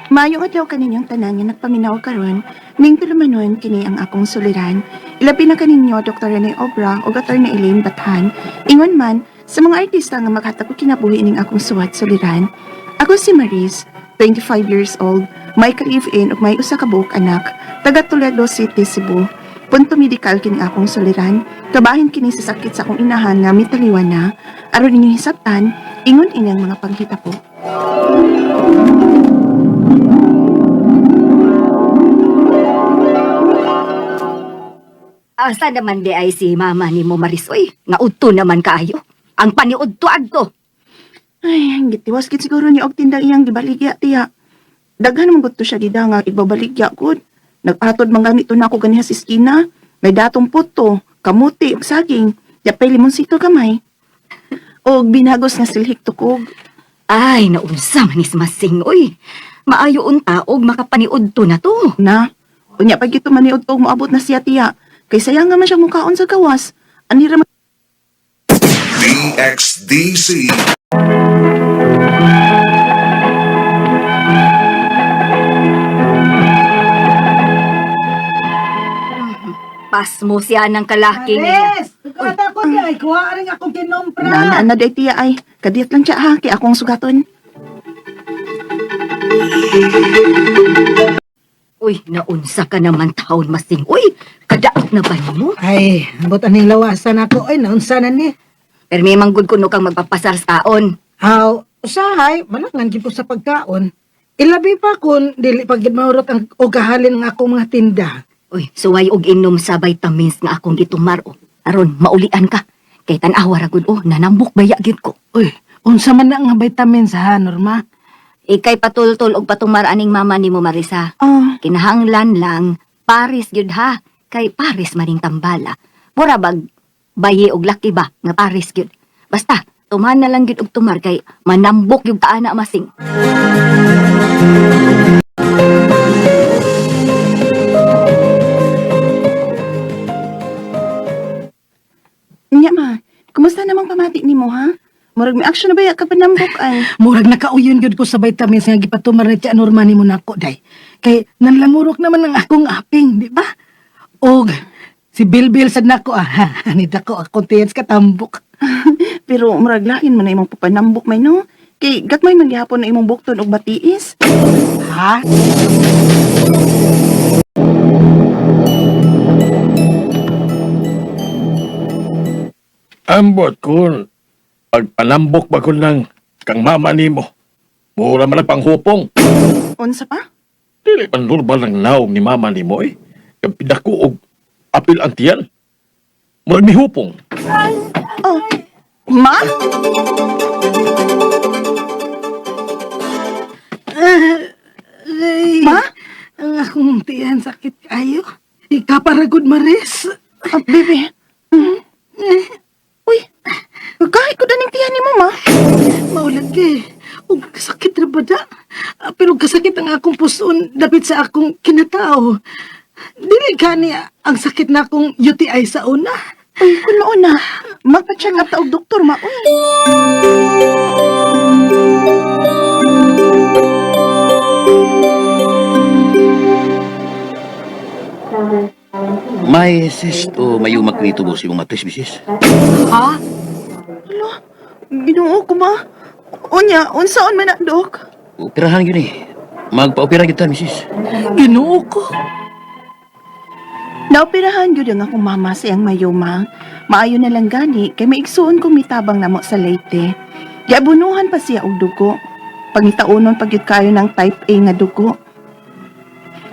Maayong adlaw kaninyong tanan nga nagpaminaw karon, ning tulumanon kini ang akong suliran. Ilabi na kaninyo Dr. Rene Obra ug Attorney Elaine Bathan. Ingon man sa mga artista nga maghatag og kinabuhi ning akong suwat suliran. Ako si Maris, 25 years old, may ka-live-in ug may usa ka buok anak, taga Toledo City, Cebu. Punto medikal kini akong suliran. Kabahin kini sa sakit sa akong inahan nga mitaliwan na. Aron inyong hisabtan, ingon inyang mga panghitabo. Asa naman di ay si mama ni mo Marisoy? Nga udto naman kaayo. Ang paniudto adto. Ay, gitiwas gid siguro ni og tindang iyang gibaligya tiya. Daghan man gud to siya gida nga ibabaligya gud. Nagpatod man ganito na ako ganiha sa iskina. May datong puto, kamuti ug saging. Yapay limonsito gamay. Og binagos nga silhik tukog. Ay, naunsa man is masing, oy. Maayo unta og makapaniudto na to. Na, unya pag ito maniud og moabot na siya tiya. Kay sayang nga man siya mukaon sa gawas. Ani ra man DXDC. Pasmo siya ng kalaki niya. Maris! Ikaw ko di ay kuha rin akong kinompra. na na na day tiya ay. Kadiyot lang siya ha, kay akong sugaton. Uy, naunsa ka naman taon masing. Uy, kadaot na ba nimo? Ay, ambot aning lawasan ako. Ay, naunsa na ni. Pero may manggod kuno kang magpapasar sa taon. Aw, usahay, malangan gyud ko sa pagkaon. Ilabi pa kun dili pa gid mahurot ang og kahalin nga akong mga tinda. Uy, suway og inom sa vitamins nga akong gitumar o. Aron, maulian ka. Kay tan-awa ra gud oh, nanambok baya gyud ko. Uy, unsa man na nga vitamins ha, Norma? Ikay patultol og patumar aning mama nimo Marisa. Ah, Kinahanglan lang pares gyud ha, kay pares maning tambala. Mura bag baye og laki ba nga pares gyud. Basta tuman na lang gyud og tumar kay manambok gyud ta ana masing. nya ma. Kumusta namang pamati nimo ha? Murag may action na ba ya ka panambok ay? Murag nakauyon gyud ko sa vitamins nga gipatumar ni Tia Norma nimo nako day. Kay nanlamurok naman ang akong aping, di ba? Og si Bilbil sad nako ah, ha, nita ko akong tiyans katambok. Pero murag lain man na imong papanambok may no. Kay gagmay man gihapon na imong bukton og batiis. Ha? Ambot kun pagpanambok ba kun lang kang mama nimo. Mura man ang panghupong. Unsa pa? Dili man normal ang naong ni mama nimo eh. Kag pidako og apil ang tiyan. Mura mihupong. Oh. Ma? Ay, Ma? Ang akong tiyan sakit kayo. Ikaparagod Maris. Ah, baby. Mm. Uy. Kahit ko daning tiyan nimo ma. Maulag eh. Ug kasakit ra ba da? Ah, pero kasakit ang akong puson dapit sa akong kinatao. Dili kani ang sakit na akong UTI sa una. Uy, kun mao na. Magpa-check up ta og doktor ma. Uy. May cyst o mayumak ni tubo si mong matres, misis. Ha? Hala. Ginoo ko ma. Unya, unsaon man na dok? Operahan yun eh. Magpa-opera kita, misis. Ginoo ko. Naoperahan gyud ang akong mama sa iyang mayoma. Maayo na lang gani kay maigsuon kong mitabang namo sa Leyte. Giabunuhan pa siya og dugo. Pangitaunon pa gyud kayo ng type A nga dugo.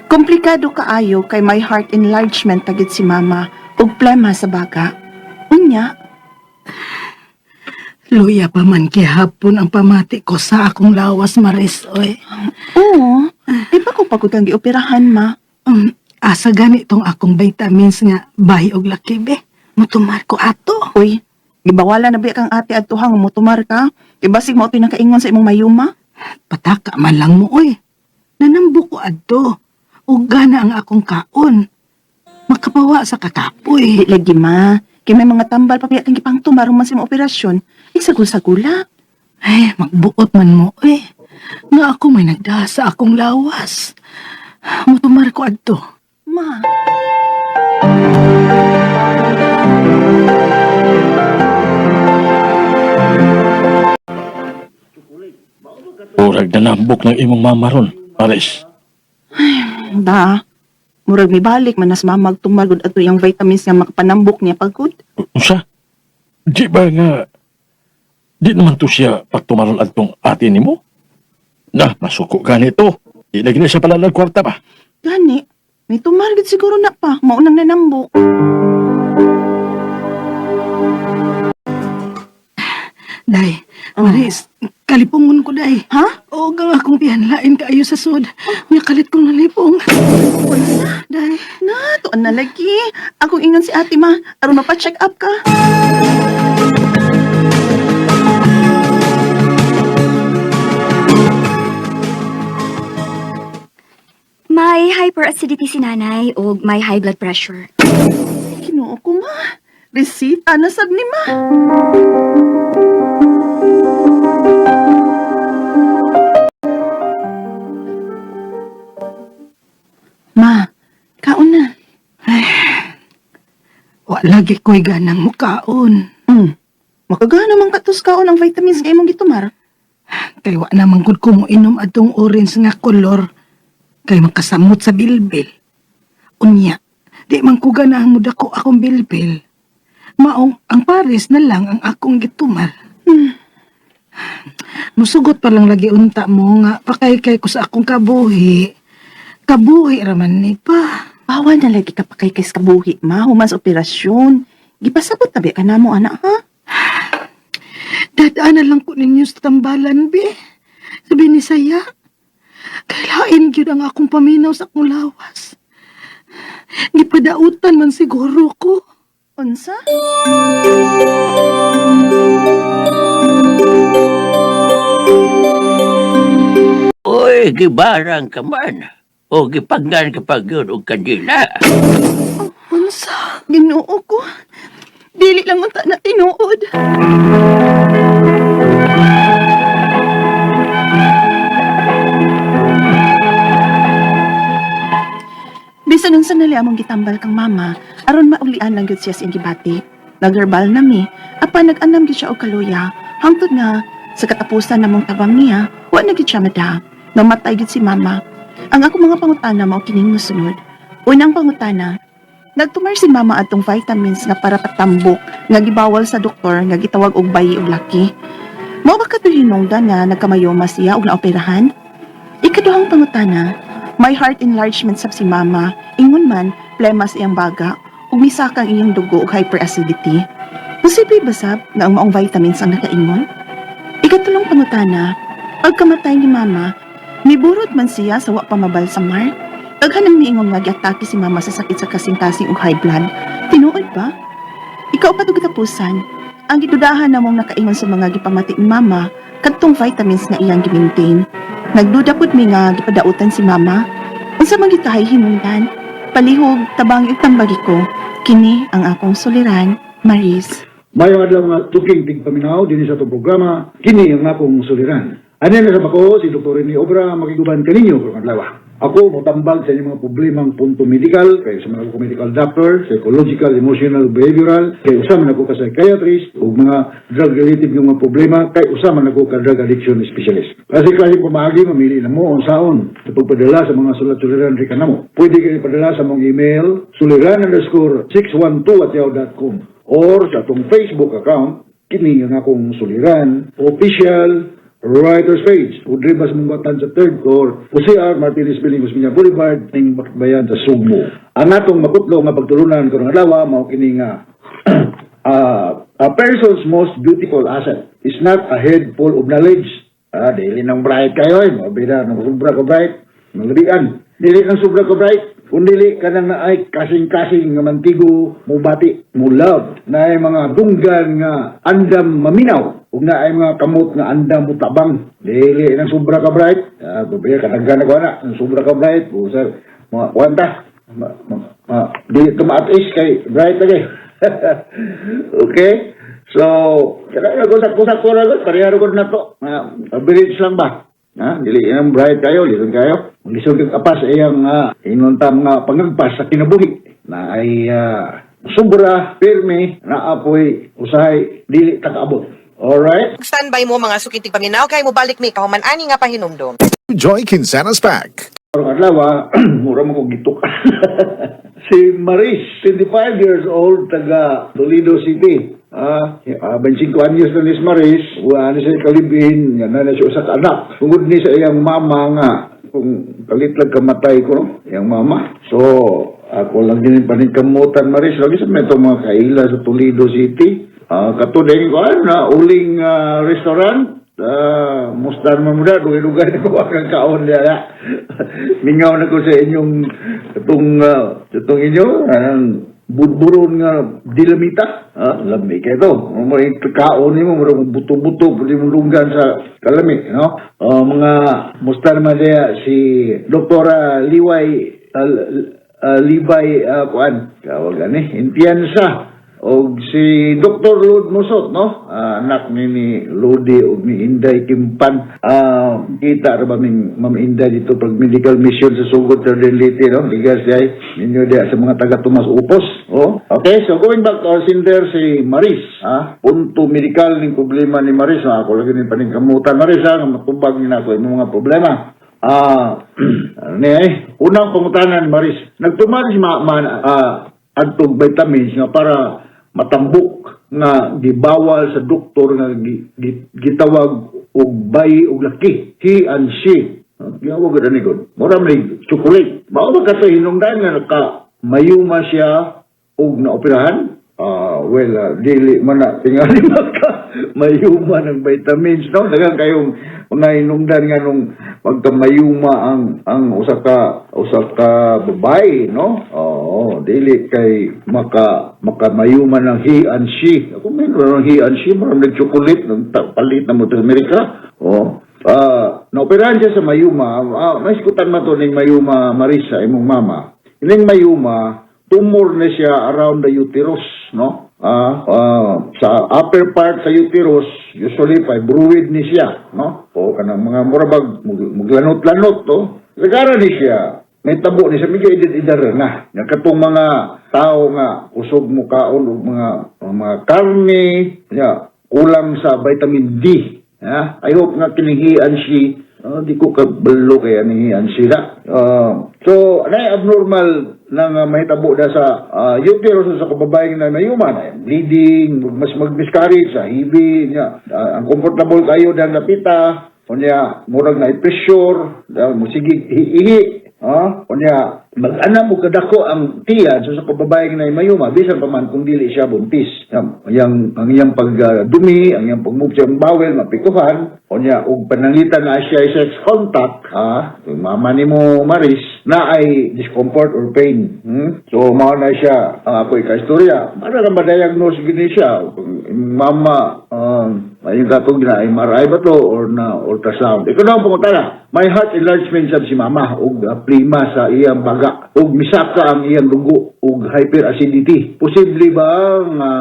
Komplikado kaayo kay may heart enlargement pa gyud si mama ug plema sa baga. Unya, Luya pa man gihapon ang pamati ko sa akong lawas, Maris. Oy. oo, di ba ko pagod kang gioperahan ma? Asa gani tong akong vitamins nga bahi og laki be. Mutumar ko ato. Uy, gibawala na ba kang ate adto ha nga motumar ka? Kay basig mao to'y nakaingon sa imong mayuma. Pataka man lang mo, oy. Nanambok ko adto. Ug gana ang akong kaon. Makapawa sa kakapoy. Di lagi ma, kay may mga tambal pa kaya kang gipangtumar man sa imong operasyon. Igsagul-sagula. Ay, magbuot man mo, eh. Nga ako may nagdaha sa akong lawas. Mutumar ko adto. Ma, Murag nanambok ng imong mama ron, Maris. da. Murag mibalik man nas mama tumar gud ato yung vitamins nga makapanambok niya pagkud. Unsa? Di ba nga, di naman to siya pagtumaron adtong ate nimo? Na, masuko ganito. Di na gina siya pala ng kwarta ba? Gani, may tumar gud siguro na pa, maunang nanambok. Day, Maris, kalipungon ko, day. Ha? O ang akong tiyan lain kaayo sa sud. Nga kalit kong nalipong. Day, Na, tuan na lagi. Akong ingon si ate ma, aron mapa-check up ka. May hyperacidity si nanay o may high blood pressure. Ginoo ko ma. Resita na sab ni ma. Ma, kaon na. wa lagi ko'y ganang mukaon. Makagana man katos kaon ang vitamins nga imong gitumar. Kay wa naman gud ko mo inom atong orange nga kolor. Kay makasamot sa bilbil. Unya, di man ko ganahan mo dako akong bilbil. Maong ang pares na lang ang akong gitumar. Musugot pa lang lagi unta mo nga pakaykay ko sa akong kabuhi. Kabuhi raman ni pa. Bawal na lagi ka pakay kay sa kabuhi, ma. Human sa operasyon. Gipasabot tabi ka na mo, anak, ha? Dadaan na lang ko ninyo sa tambalan, be. Sabi ni saya, kailain gyud ang akong paminaw sa akong lawas. Gipadautan man siguro ko. Unsa? Uy, gibarang ka man. O gipagnan ka pa gyud og kandila. Unsa? Ginoo ko. Dili lang unta na tinuod. Bisan unsa nali among gitambal kang mama, aron maulian lang gyud siya sa iyang gibati. Nagherbal na mi, apan nag-anam gyud siya og kaluya. Hangtod nga sa katapusan namong tabang niya, wa na gyud siya mada. Namatay gyud si mama. Ang akong mga pangutana mao kining mosunod. Unang pangutana, nagtumar si mama atong vitamins nga para patambok nga gibawal sa doktor nga gitawag og bayi og laki. Mao ba kato'y hinungdan nga nagkamayoma siya og naoperahan? Ikaduhang pangutana, may heart enlargement sab si mama, ingon man plema sa iyang baga ug misaka ang iyang dugo og hyperacidity. Posible ba sab nga ang maong vitamins ang nakaingon? Ikatulong pangutana, pagkamatay ni mama, miburot man siya sa wa pa mabalsamar? Daghan ang miingon nga giatake si mama sa sakit sa kasing-kasing ug high blood. Tinuod ba? Ikaw pa katapusan. Ang gidudahan namong nakaingon sa mga gipamati ni mama kadtong vitamins nga iyang gimaintain. Nagduda pud mi nga gipadautan si mama. Unsa man gid kahay hinungdan? Palihog tabang ug tambagi ko. Kini ang akong suliran, Maris. Mayong adlaw nga tuking tigpaminaw dinhi sa atong programa kini ang akong suliran. Ani na sa bako si Dr. Rene Obra makiguban kaninyo karong adlaw. Ako motambag sa inyong mga problemang punto medical kay sa mga ako medical doctor, psychological, emotional, behavioral, kay usa man ako ka psychiatrist ug mga drug related nga mga problema kay usa man ako ka drug addiction specialist. Kasi klase pamaagi mamili na mo unsaon sa pagpadala sa mga sulat-suliran ri kanamo. Pwede kayo padala sa mong email suliran_612@yahoo.com or sa atong Facebook account kini ang akong suliran official writers page ug diri ba sa mong batan sa third floor o CR Martinez Building, Osmeña Boulevard ning Bayan sa Sugbo. Ang atong makutlo nga pagtulunan karong adlaw mao kini nga a person's most beautiful asset is not a head full of knowledge. Dili nang bright kayo eh. Mabida nang sobra ka bright. Malabian. Dili nang sobra ka bright. Kung dili ka nang naay kasing-kasing nga mantigo, mubati, mo love, naay mga dunggan nga andam maminaw, ug naay mga kamot nga andam mutabang. Dili nang sobra ka bright. Babae, kataghan ako na. Nang sobra ka bright, busa, mga kwanta. Dili tumaat-is kay bright lagi. Okay? So, kaya ko sa kusa ko na pareha ko na to. Average lang ba? Ha? Dili ang bright kayo, lison kayo. Lisod kag apas iyang ingon ta mga pangagpas sa kinabuhi na ay sobra, pirmi, naapoy, usahay, dili ta kaabot. Alright? Standby mo mga sukintig paminaw kay mobalik mi kahuman ani nga pahinumdom. Joy Quincenas Pack. Karong adlaw, mura mo ko gituk. Si Maris, 25 years old, taga Toledo City. 25 anyos na ni si Maris, wala na siya kalibin, nga na siya usa ka anak. Tungod ni sa iyang mama nga, kung kalit lang kamatay ko, no? Iyang mama. So, ako lang din paningkamutan, Maris. Lagi sa may itong mga kaila sa Toledo City. Katulad ko, ano na, uling restaurant. Musta naman mo na, dugay-dugay na ko akang kaon niya. Mingaw na ko sa inyong, itong inyo, anong budburon nga dilamita. Lami kay to. Mo kaon nimo, murag buto-buto, pwede mo lunggan sa kalami, no? Mga musta naman niya si Doktora Liway, Libay, kuan, tawag ani, Intiansa. Og si Dr. Lud Musot, no? Anak ni Lodi og ni Inday Kimpan. Kita ra ba ming Ma'am Inday dito pag medical mission sa Sugod sa Leyte, no? Ligas diay ninyo diya sa mga taga Tomas Upos. Oh. Okay, so going back to our sender si Maris, ha? Punto medical ning problema ni Maris, ha? Ako lagi ni paningkamutan Maris, ha? Nga matubag ni nako imong mga problema. Ano ni eh? Unang pangutana ni Maris, nagtumar si ma adtong vitamins nga para matambok nga gibawal sa doktor nga gitawag og bayi og laki, he and she. Giyawag gud ani gud, mura man chocolate. Mao ba kato hinungdan nga naka mayuma siya og naoperahan? Well, dili man na tingali maka mayuma ng vitamins, no? Daghang kayong mga hinungdan nga nung pagka mayuma ang usa ka babae, no? Oo, dili kay maka makamayuma ng he and she. Ako may ng he and she, mura nag chocolate nang palit na mo sa Amerika. Oh. Naoperahan siya sa mayuma. May iskutan man to ning mayuma, Marisa, imong mama. Ining mayuma, tumor na siya around the uterus, no? Sa upper part sa uterus, usually fibroid ni siya, no? O kanang mga murabag muglanot-lanot to. Lagara ni siya, may tabo ni siya, medyo edad-edad na. Nga katong mga tao nga kusog mo kaon og mga karne, ya, kulang sa vitamin D. Ha? I hope nga kining he and she. Di ko kabalo kaya ni he and she na. So, anay abnormal na nga mahitabo na sa uterus sa kababaeng na nayuman, ay bleeding, mas mag-miscarriage, sa hibi, niya. Uncomfortable kayo dang lapita, unya murag na pressure, musige ihi, unya mag-ana mo kadako ang tiyan sa kababaeng na mayuma bisan pa man kung dili siya buntis. Yang ang iyang pagdumi, ang iyang pag-move sa iyang bowel mapikuhan, unya og pananglitan na siya sex contact, ha, yung mama nimo Maris na ay discomfort or pain. So mao na siya ang ako ikaistorya. Para lang ma-diagnose gini siya. Kung imong mama ayun katong na MRI ba to or na ultrasound. Ikaw na ang pangutana. May heart enlargement sab si mama og plima sa iyang baga ug misaka ang iyang dugo ug hyperacidity. Posible ba nga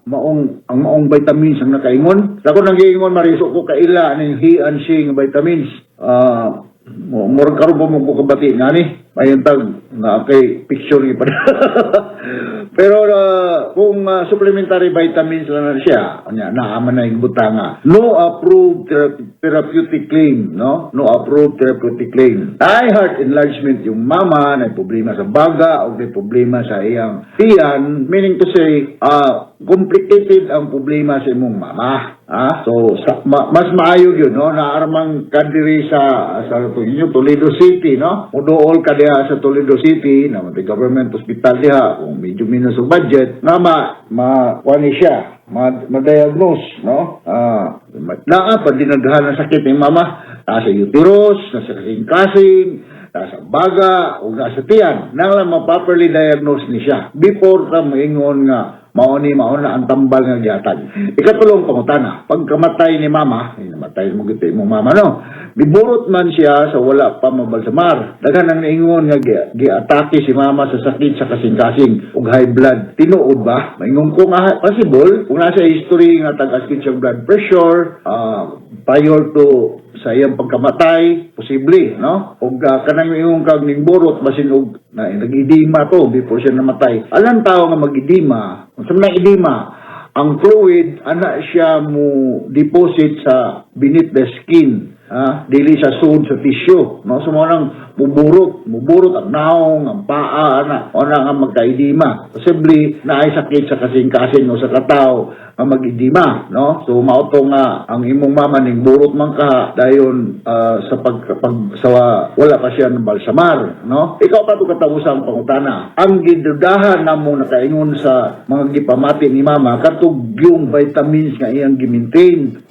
maong ang maong vitamins ang nakaingon? Sa ako nang giingon mariso ko kaila ning he and she nga vitamins. Murag karon pa mo ko kabati ngani. Mayon tag nga kay picture gi pa. Pero kung supplementary vitamins lang na siya, anya naaman na yung butanga. No approved therapeutic claim, no? No approved therapeutic claim. Ay heart enlargement yung mama, na problema sa baga o may problema sa iyang tiyan, meaning to say, complicated ang problema sa imong mama. So sa, mas maayo yun, no? Naarmang ka diri sa inyo Toledo City, no? Muduol ka diha sa Toledo City na may government hospital diha kung medyo minus ang budget na ma ma kuan ni siya, ma-diagnose, no? Naa pa dinaghan ang sakit ni mama, nasa uterus, nasa kasing-kasing, nasa baga, o nasa tiyan. Nang lang ma-properly diagnose ni siya before ka maingon nga mao ni mao na ang tambal nga gihatag. Ikatulong pangutana, pagkamatay ni mama, ay namatay mo gito imong mama, no? Biburot man siya sa wala pa mabalsamar. Daghan ang niingon nga giatake si mama sa sakit sa kasing-kasing ug high blood. Tinuod ba? Maingon ko nga possible kung nasa history nga tag-as siyang blood pressure prior to sa iyang pagkamatay, posible, no? Og kanang ingon kag ning borot basin og na nag-edema to before siya namatay. Alam tao nga mag-edema, unsa man ang edema? Ang fluid ana siya mo deposit sa beneath the skin, ah, dili sa sud sa tissue, no? So mo nang muburot, muburot ang naong, ang paa ana, o na nga magka-edema. Posible na ay sakit sa kasing-kasing o sa kataw ang mag-edema, no? So mao to nga ang imong mama ning burot man ka dayon sa pag, pag sa wala pa siya ng balsamar, no? Ikaw pa to katapusang pangutana. Ang gidudahan namo nakaingon sa mga gipamati ni mama katong yung vitamins nga iyang gi-maintain.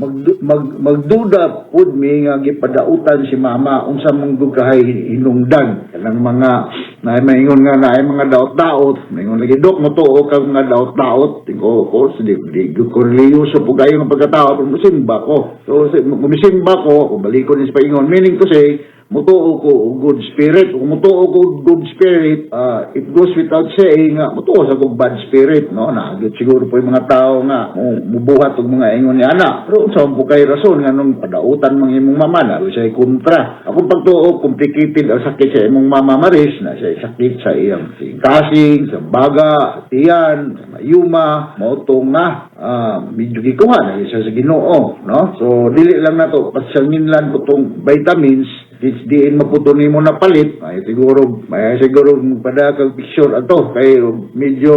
Magduda pud mi nga gipadautan si mama unsa man gud kahay hinungdan kanang mga naay maingon nga naay mga daot-daot, maingon lagi, "Dok, motuo kag mga daot-daot?" Tingo ko, di ko relihiyoso po kayo ng pagkatao, pero musimba ko. So musimba ko, kung balikon ni sa paingon, meaning to say mutuo ko og good spirit. Kung mutuo ko og good spirit, it goes without saying nga mutuo sa kog bad spirit, no? Naagit siguro po yung mga tao nga mubuhat og mga ingon ni ana. Pero unsa man po kay rason nga nung padautan mang imong mama na siya kontra. Akong pagtuo, complicated ang sakit sa imong mama Maris, na siya sakit sa iyang kasing, sa baga, sa tiyan, sa mayuma, mao to nga medyo gikuha na siya sa Ginoo, no? So dili lang nato patsanginlan ko tong vitamins which diin maputo nimo na palit, ay siguro magpada kag picture ato kay medyo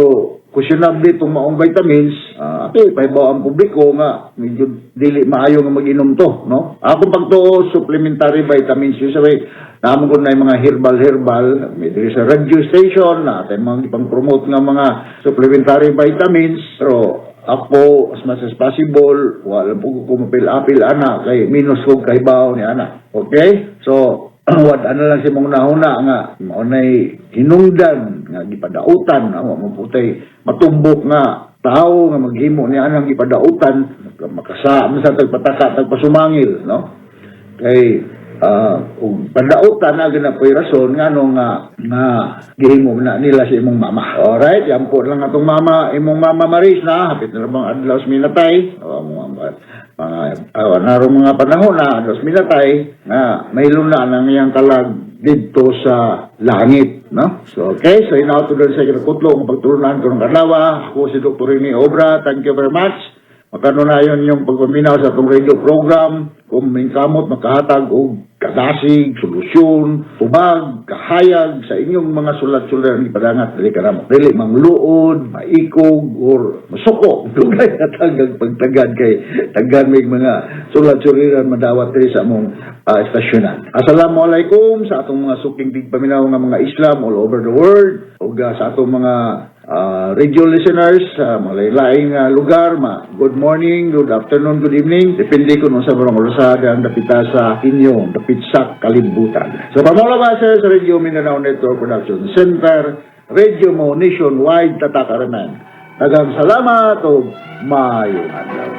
questionable itong maong vitamins. Ate pahibaw ang publiko nga medyo dili maayo nga mag-inom to, no? Akong pagtuo, supplementary vitamins yun sabay naamo ko na yung mga herbal herbal, may diri sa radio station na atay mga ipang-promote nga mga supplementary vitamins, pero ako, as much as possible, wala po ko mapil-apil ana kay minus ko kahibaw ni ana. Okay? So, wad ano lang si mong nahuna nga mao nay hinungdan nga gipadautan, wa mo putay matumbok nga tao nga maghimo ni anang gipadautan, makasa man sa tagpataka tagpasumangil, no? Kay ug padautan na gina po'y rason ngano nga nga gihimo na nila sa imong mama. Alright, yan po lang atong mama, imong mama Maris na hapit na bang adlaw sa minatay. O, mga narong mga panahon na adlaw sa minatay nga mahilom na ang iyang kalag didto sa langit, no? So, okay, so inato doon sa kinakutlo ang pagtulunan ko ng adlaw. Ako si Dr. Rene Obra. Thank you very much. Makano na yun yung pagpaminaw sa atong radio program. Kung may kamot, makahatag og kadasig, solusyon, tubag, kahayag sa inyong mga sulat-sulat ng ipadangat, dili ka namo. Dili mangluod, maikog, or masuko. Dugay na tagag pagtagad kay tagan may mga sulat-suliran madawat diri sa among estasyonan. Assalamualaikum sa atong mga suking tigpaminaw nga mga Islam all over the world ug sa atong mga radio listeners sa mga laing lugar, ma good morning, good afternoon, good evening. Depende kung unsa barang orsada ang dapita sa inyong dapit sa kalibutan. So pamula ba sir sa Radio Mindanao Network Production Center, Radio Mo Nationwide, Tatak Araman. Daghang salamat ug maayong adlaw.